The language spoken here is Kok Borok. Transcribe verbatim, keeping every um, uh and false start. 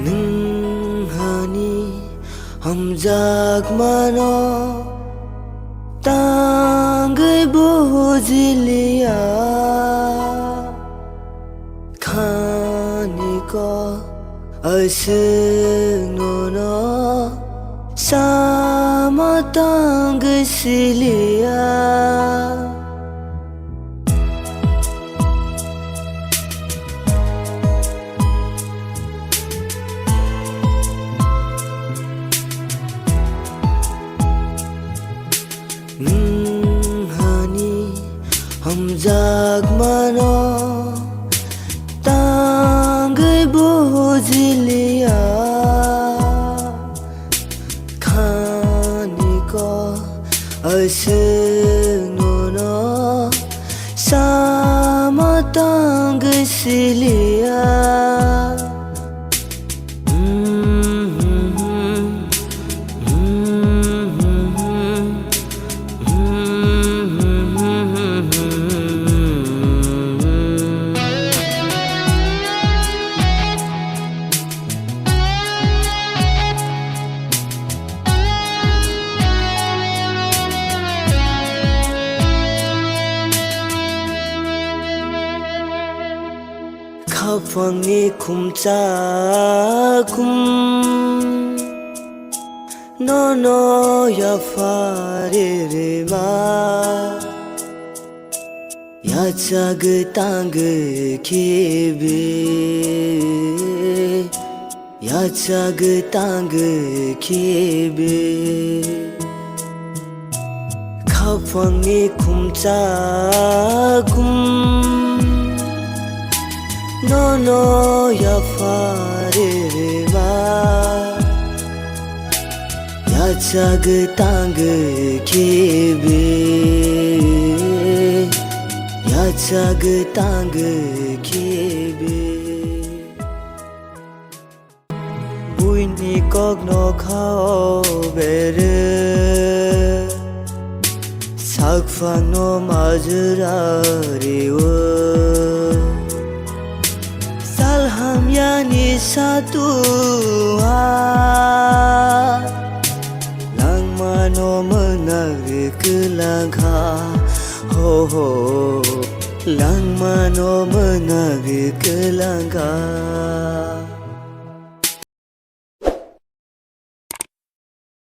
Nwng hani hamjakmano tangwi bujiliya, khani kok aswk nono sama tangwi siliya. Nwng hani hamjakmano tangwi bujiliya, khani kok aswk nono sama tangwi siliya. Khaphangni khumchak kum nono yapharwi rwma, yachagwi tangwi khibi. Yachagwi tangwi khibi. Khaphangni khumchak kum nono yapharwi rwma, yachagwi tangwi khibi, yachagwi tangwi khibi. Buini kokno khao bere, sakphangno majra rio. Sal hamyani satua, langmano mwnagwi kwlangkha, ho ho. Langmano mwnagwi kwlangkha.